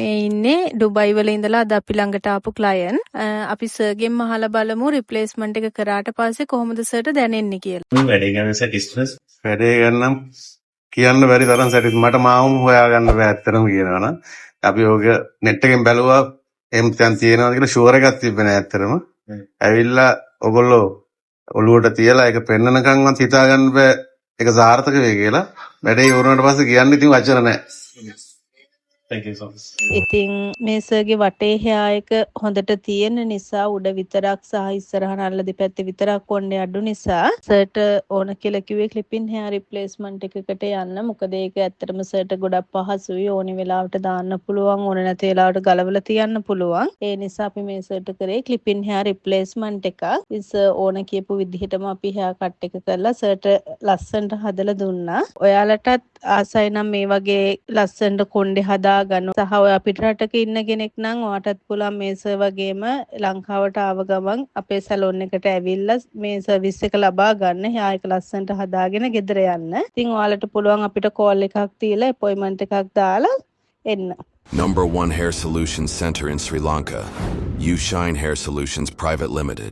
මේ ඉන්නේ ඩුබයි වල ඉඳලා අද අපි ළඟට ආපු ක්ලයන්ට්. අපි සර්ගෙන්ම අහලා බලමු රිප්ලේස්මන්ට් එක කරාට පස්සේ කොහොමද සර්ට දැනෙන්නේ කියලා. වැඩේ ගැන සැටිස්ෆයිඩ්? වැඩේ ගැන නම් කියන්න බැරි තරම් සැටිස්. මට මාවම හොයාගන්න බෑ ඇත්තටම කියනවා නම්. අපි ඕක නෙට් එකෙන් බැලුවා එහෙම තැන් තියෙනවද කියලා. ෂුවර් එකක් තිබ්බේ නෑ ඇත්තටම. ඇවිල්ලා ඔයගොල්ලෝ ඔලුවට තියලා ඒක පෙන්නනකන්වත් හිතා ගන්න බෑ ඒක සාර්ථක වෙයි කියලා. වැඩේ ඉවර වුණාට පස්සේ කියන්න ඉතින් වචන නෑ. Thank you so much. ඉතින් මේ සර්ගේ වටේ හෙයා එක හොඳට තියෙන නිසා, උඩ විතරක් සහ ඉස්සරහ නල්ල දෙපැත්තේ විතරක් කොණ්ඩේ අඩු නිසා සර්ට ඕන කියලා කිව්වේ ක්ලිපින් හෙයා රිප්ලේස්මන්ට් එකකට යන්න. මොකද ඒක ඇත්තටම සර්ට ගොඩක් පහසුයි. ඕනි වෙලාවට දාන්න පුළුවන්, ඕන නැති වෙලාවට ගලවලා තියන්න පුළුවන්. ඒ නිසා අපි මේ සර්ට කරේ ක්ලිපින් හෙයා රිප්ලේස්මන්ට් එකක්. ඉතින් සර් ඕන කියපු විදිහටම අපි හෙයා කට් එක කරලා සර්ට ලස්සනට හදලා දුන්නා. ඔයාලටත් ආසයි නම් මේ වගේ ලස්සනට කොණ්ඩේ හදාගන්න සහ ඔයා පිට රටක ඉන්න කෙනෙක් නම් ඔයාටත් පුළුවන් මේ සර් වගේම ලංකාවට ආව ගමන් අපේ සැලොන් එකට ඇවිල්ලා මේ සර්විස් එක ලබා ගන්න. හෙයා එක ලස්සනට හදාගෙන ගෙදර යන්න. ඉතින් ඔයාලට පුළුවන් අපිට කෝල් එකක් දීලා ඇපොයින්ට්මන්ට් එකක් දාලා එන්න. Number one hair solutions center in Sri Lanka. You Shine Hair Solutions Private Limited.